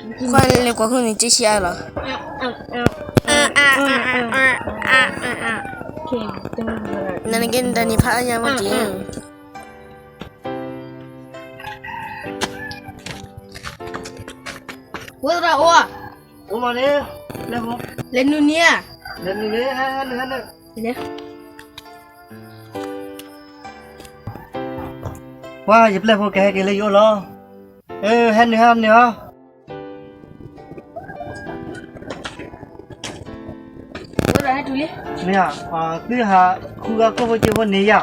ကွၢ်လဲၤကွၢ်ဃုာ်န့ၣ် ကၠ့ဆံးအါလီၤ. နက့နတၢ်န့ၣ်ဖးအါညါမ့ၢ်က့ၤ. ဝဲသရၣ်အိၣ်ဧါ. အိၣ်မးန့ၣ်, လဲၤနုာ်န့ၣ်ဧါ. လဲၤနုာ်န့ၣ်, ဟဲနုာ်, ဟဲနုာ်. ပှၤ ယပျဲၢ်ဖိကဟဲက့ၤလၢယအိၣ်လီၤ. အၢ ဟဲနုာ် ဟဲနုာ်ဧါ. မ့ၢ်ဧါ, သုဟးဃုဂၤကိၣ်ဖိကၠ့ဖိန့ၣ်ယၤ.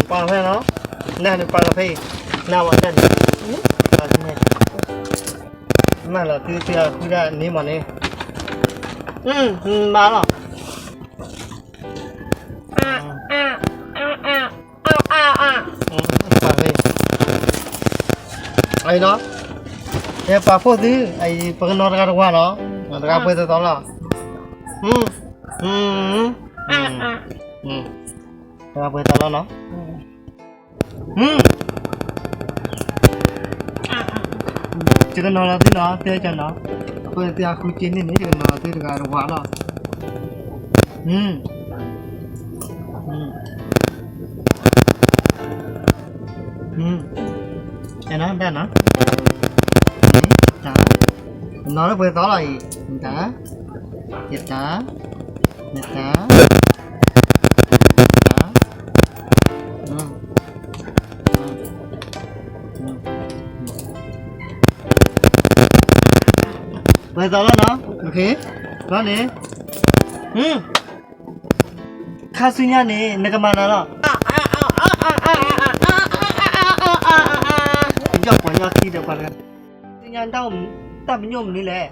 ပာ်ဖဲနီၤ, နန့ၣ်ပာ်လီၤဖဲအံၤ, နဝဲတၢ်န့ၣ်, မၤလီၤသုသုဃုဒၣ်န့ၣ်မးန့ၣ်, မၤလီၤ. အံၤနီၤ, ဟဲပာ်ဖှိၣ်သု, ပကနီၤတဂၤတဝၤနီၤ, တဂၤပှဲၤသီသီလီၤ. တဂၤပှဲၤသီလီၤနီၤ. ယကနီၤလီၤသုနီၤ, တဲကနီၤ, အဃိန့ၣ်သုဟးဃုကၠ့န့ၣ်န့ၣ် ယကနီၤလီၤသုတဂၤတဝၤလီၤ. အဲၣ်နီၤ, တၢ်နီၤ, တၢ်, နီၤလၢပှဲၤသီလီၤအံၤ, တၢ်, ယတၢ်, နတၢ်, တၢ်, ပှဲၤသီလီၤနီၤ, ဘီန့ၣ်, ခါဆူညါန့ၣ် နကမၤနၤလီၤ. ယီၢ်ပှၤညီခံဒီးပှၤတဂၤ, ဆူညါတၢ်ပညိၣ်မနုၤလဲၣ်.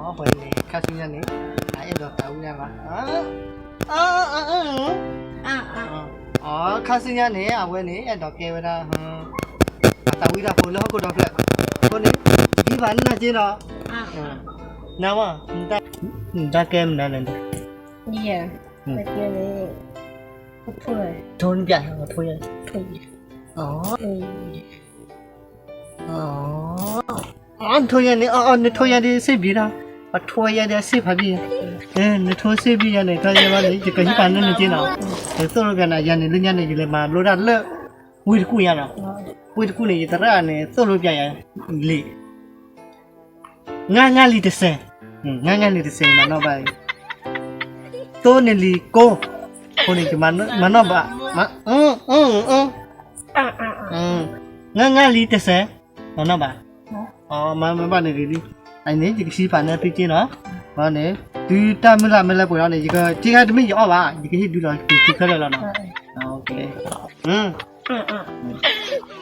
အဝဲန့ၣ် ခါဆူညါန့ၣ် အအဲၣ်ဒိးသးဝံၣ်ဒၣ်ဘၣ်. ခါဆူညါန့ၣ် အဝဲန့ၣ် အဲၣ်ဒိးကဲဝဲဒၣ် အသးဝံၣ်တၢ်ဖိလၢဟီၣ်ခိၣ်ဒီဖျၢၣ်အဃိန့ၣ် ယဟံးဘၣ်နနီၢ်က့နီၤ. နမ့ၢ် နတၢ်ကဲမနုၤလဲၣ်. ထိၣ်နပြၢ်, ထိၣ်ယဲ, နထိၣ်ယဲန့ၣ်, နထိၣ်ယဲဒ်စ့ၢ်ဘံၣ်ဒီး, ပထိၣ်ယဲဒ်စ့ၢ်ဖးဘံၣ်, နထိၣ်စ့ၢ်ဘံၣ်ယဲန့ၣ် တၢ်ယဲဘၣ်န့ၣ် ယကဟံးပာ်နနီၢ်က့နီၤ. သိၣ်လိပျးနၤ ယၤန့ၣ် လၢညါန့ၣ် ယလဲၤမၤလိတၢ်လၢ ဝ့ၢ်တကူၣ်ညါနီၤ. ဝ့ၢ်တကူၣ်န့ၣ် ယသရၣ်န့ၣ် သိၣ်လိပျးယၤလံာ် ငါးငါးလံာ်တစဲး, ငါးငါးလံာ်တစဲး မၤနီၣ်ဘၣ်အံၤ, သိန့ၣ်လံာ်ကိး, အဃိန့ၣ် ယမၤနီၣ်ဘၣ်, ငါးငါးလံာ်တစဲး, မၤနီၣ်ဘၣ်, မၤဘၣ်န့ၣ်ဂ့ၤလံ, အန့ၣ် ယကဟံးပာ်နသုက့နီၤ, န့ၣ် သုတၢ်မုၢ်လၢ်မ့ၢ်လၢပှဲၤလီၤန့ၣ် ယကက့ခါတမ့ၢ်ယအီၣ်ဘၣ်, ယကဟ့ၣ်ဒုးလီၤသုခဲလၢာ်လီၤနီၤ. အ